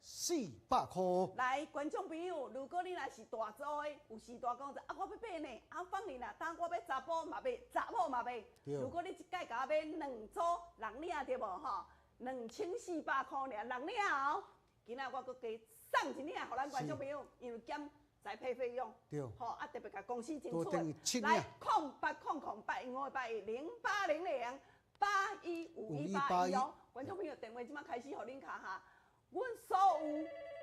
400箍。來，觀眾朋友，如果你若是大組的，有時大講啊，我欲買呢，啊，放你啦，當我欲查埔嘛買，查某嘛買。如果你一擺共我買兩組六領對無吼？ 2400箍爾，六領哦。今仔我閣加送一領，予咱觀眾朋友，因為減栽培費用，吼啊特別共公司爭取。來，08000815810800815181哦，觀眾朋友電話這擺開始予恁敲哈。阮所有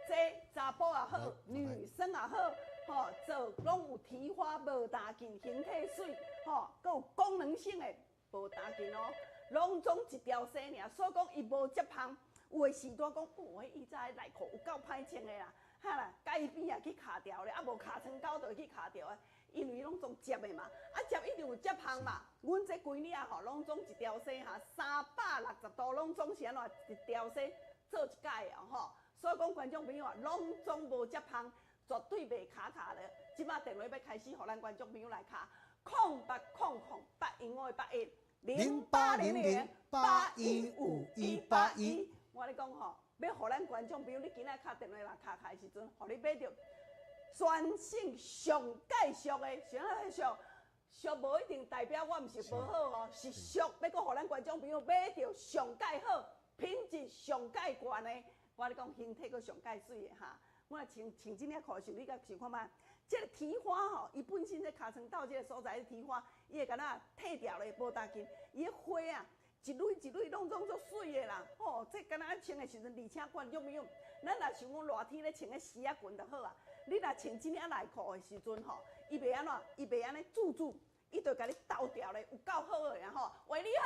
這查埔也好，女生也好，吼做攏有提花無打緊，形體媠，吼，閣有功能性的無打緊哦，攏總一條線爾，所以講伊無接芳。有的時段講，哦，彼以前的內褲有夠歹穿的啦，哈啦，街邊啊去卡掉咧，啊無尻川溝就會去卡掉的，因為攏總摺的嘛，啊摺一定有接芳嘛。阮這規領吼，攏總一條線哈，360度攏總是按怎一條線做一擺的吼。所以講觀眾朋友啊，攏總無接芳，絕對袂卡卡的。這擺電話欲開始，予咱觀眾朋友來敲，08008155810800815181。我咧講吼，欲予咱觀眾朋友，你今仔敲電話來敲開的時陣，予你買著全省上蓋俗的，啥物俗？俗無一定代表我毋是無好哦，是俗，欲閣予咱觀眾朋友買著上蓋好，品質上蓋懸的。我咧講，形體閣上蓋媠的哈。我若穿穿這領褲的時陣，你閣想看覓？這個提花吼，伊本身這尻川鬥這個所在的提花，伊會敢若褪掉咧，無打緊，伊的花啊。一蕊一蕊攏總足媠的啦，吼！這敢若穿的時陣，而且觀眾朋友，咱若想講熱天咧穿彼絲仔裙就好啊。你若穿這領內褲的時陣吼，伊袂按怎，伊袂按呢注注，伊就共你鬥掉咧，有夠好的啦吼。喂，你好。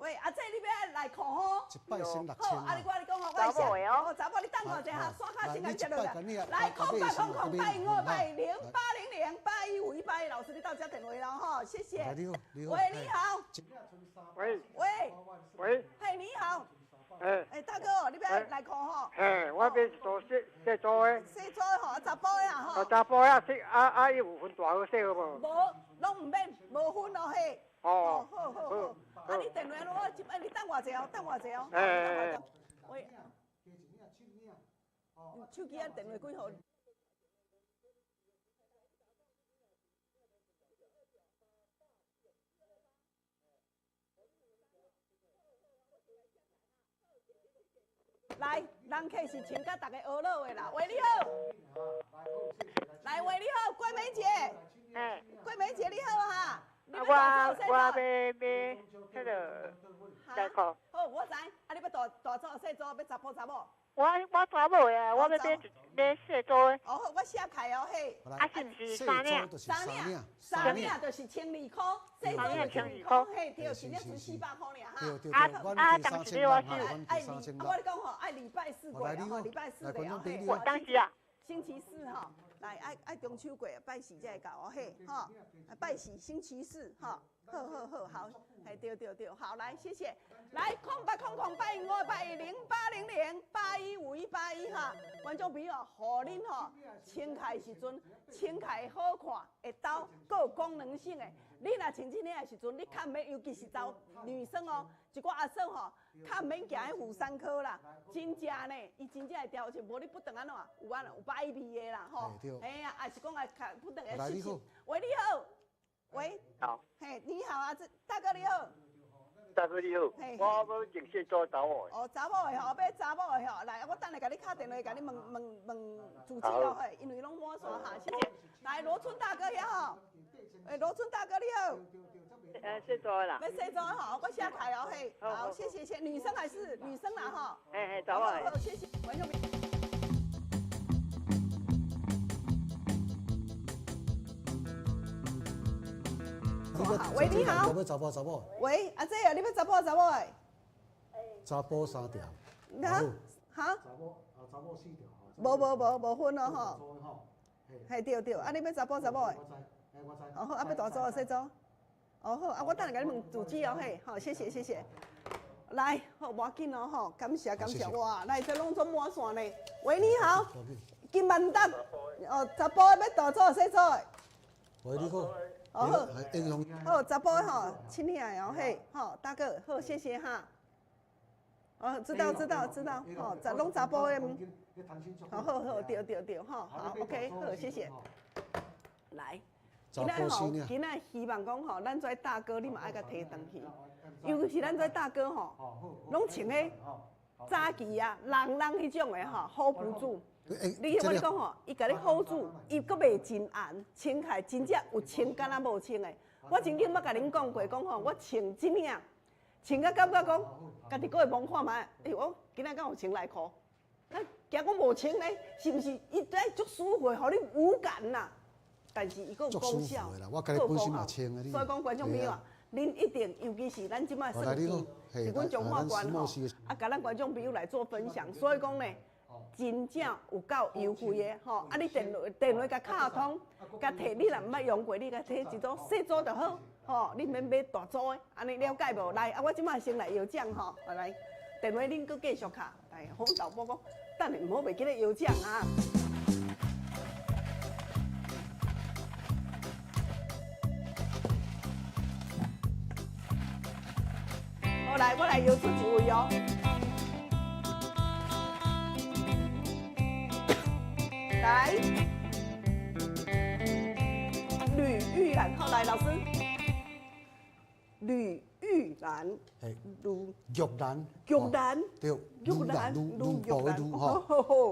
喂，阿姐，你欲愛內褲吼？一擺先六千。好，啊你我你講吼，我寫。哦，查某你等我一下，線卡先共接落來。來，08008158108008015181，老師你到這電話了吼，謝謝。喂，你好。喂。喂。喂。嘿，你好。欸。欸，大哥，你欲愛內褲吼？嘿，我欲做細細組的。細組的吼，查埔的啊吼。查埔的啊，細啊啊，伊有分大號細號無？無，攏毋免，無分哦嘿。哦。好好好。啊，你電話我接，你等偌濟哦，等偌濟哦。欸。喂。手機啊，電話幾號？來，人客是穿甲逐个學樂的啦。喂，你好。來，喂，你好，桂梅姐。欸。桂梅姐，你好哈。我我欲買彼个內褲。好，我知。啊，你欲大大組細組，欲查埔查某？我我查某的，我欲買買細組的。哦好，我寫開哦嘿。啊，是毋是三領？三領，三領就是1200箍，細組就1200箍，嘿，對，一領賰400箍爾哈。啊啊，當時我是愛我咧講吼，愛禮拜四過吼，禮拜四的哦嘿。當時啊。星期四吼，來愛愛中秋過，拜四才會到哦嘿，吼，拜四星期四吼，好好好，好，嘿對對對，好來謝謝，來080081581080081581哈，觀眾朋友，予恁吼穿起來時陣，穿起來好看，會兜，閣有功能性的。你若穿這領的時陣，你較毋免，尤其是查女生哦，一寡阿嫂吼，較毋免行去婦產科啦，真正呢，伊真正會調整，無你不當按怎，有按怎有歹味的啦吼。嘿啊，也是講啊，較不當會濕濕。喂，你好。喂。好。嘿，你好啊，這大哥你好。大哥你好，我欲認識做查某的。哦，查某的吼，欲查某的吼，來，我等下共你敲電話，共你問問問住址哦，嘿，因為攏滿線哈，謝謝。來，羅春大哥遐吼，欸，羅春大哥你好。細組的啦。欲細組的吼，我寫開哦，嘿，好，謝謝，謝，女生還是女生啦吼。嘿嘿，查某的。好，謝謝，觀眾。喂，你好。欲查埔查某。喂，阿姐啊，你欲查埔查某的？查埔三條。哈？哈？查某啊，查某四條。無無無無分咯吼。嘿對對，啊你欲查埔查某的？哦好，啊欲大組抑細組？哦好，啊我等下共你問住址哦嘿，好謝謝謝謝。來，好無要緊哦吼，感謝感謝，哇，來這攏總滿線呢。喂，你好，金萬達，哦，查埔的欲大組抑細組的？喂，你好。哦好，好查埔的吼，親兄的哦嘿，好大哥，好謝謝哈。哦，知道知道知道，吼，查攏查埔的，好好好，對對對，吼，好，OK，好，謝謝。來，今仔吼，今仔希望講吼，咱這大哥你嘛愛共提轉去。尤其是咱这大哥吼，拢穿彼早期啊，人人彼种的吼，hold 不住。你我咧讲吼，伊共你 hold 住，伊阁袂真红，穿起来真正有穿敢若无穿的。我曾经捌共恁讲过，讲吼，我穿这领，穿甲感觉讲，家己阁会摸看觅，欸，我今仔敢有穿内裤？啊，惊讲无穿咧，是毋是？伊这足舒服，予你无感啦。但是伊阁有功效，我家己本身嘛穿的。所以讲观众朋友啊，恁一定，尤其是咱这摆算是是阮彰化县吼，啊，共咱观众朋友来做分享。所以讲呢，真正有够优惠的吼！啊，你电话电话共敲通，共提，你若毋捌用过，你共提一组细组就好，吼，你免买大组的，按呢了解无？来，啊，我这摆先来摇奖吼，来，电话恁阁继续敲，来，洪导播讲，等下毋好袂记咧摇奖啊！好，来，我来摇出一位哦。来，吕玉兰，好，来，老师，吕玉兰，吕玉兰，玉兰，对，玉兰，吕吕玉兰吼，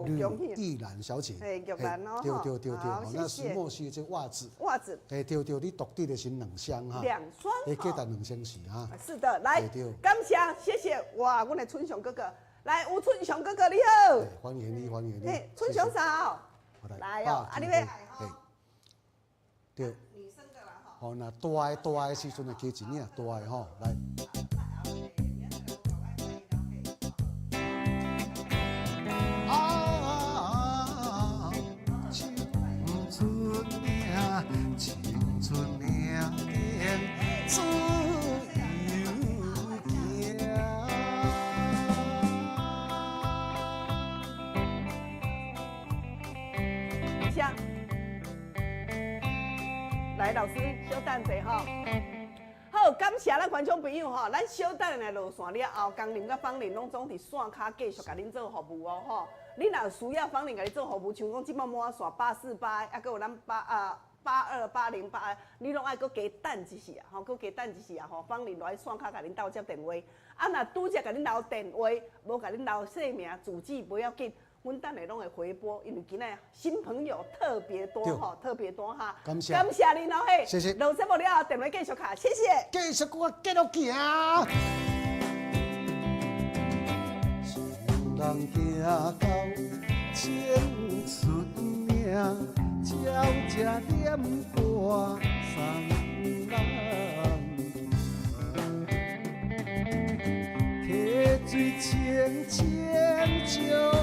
吕玉兰小姐，玉兰哦，对对对对，那石墨烯这袜子，袜子，对对，你独得的是两双哈，两双，价值两千四哈，是的，来，感谢，谢谢，哇，阮的春雄哥哥，来，吴春雄哥哥你好，欢迎你，欢迎你，春雄嫂。来哦，啊，你欲对，女生的啦吼。吼，若大的大的时阵就加一领大的吼，来。啊，青春领，青春领自由行。来，老师，稍等一下吼。好，感谢咱观众朋友吼，咱稍等下落线了后，江林佮芳玲拢总伫线跤继续共恁做服务哦吼。你若有需要芳玲共你做服务，像讲这摆满线848，犹阁有咱八啊82808，你拢爱阁加等一时啊，吼，阁加等一时啊，吼，芳玲落去线跤共恁斗接电话。啊，若拄才共恁留电话，无共恁留姓名、住址，无要紧。阮等下拢会回拨，因为今仔新朋友特别多吼，特别多哈。感谢，感谢恁老嘿。谢谢。落节目了后，电话继续敲，谢谢。继续阁继续行。人行到青春岭，鸟食点半送人。溪水清清照。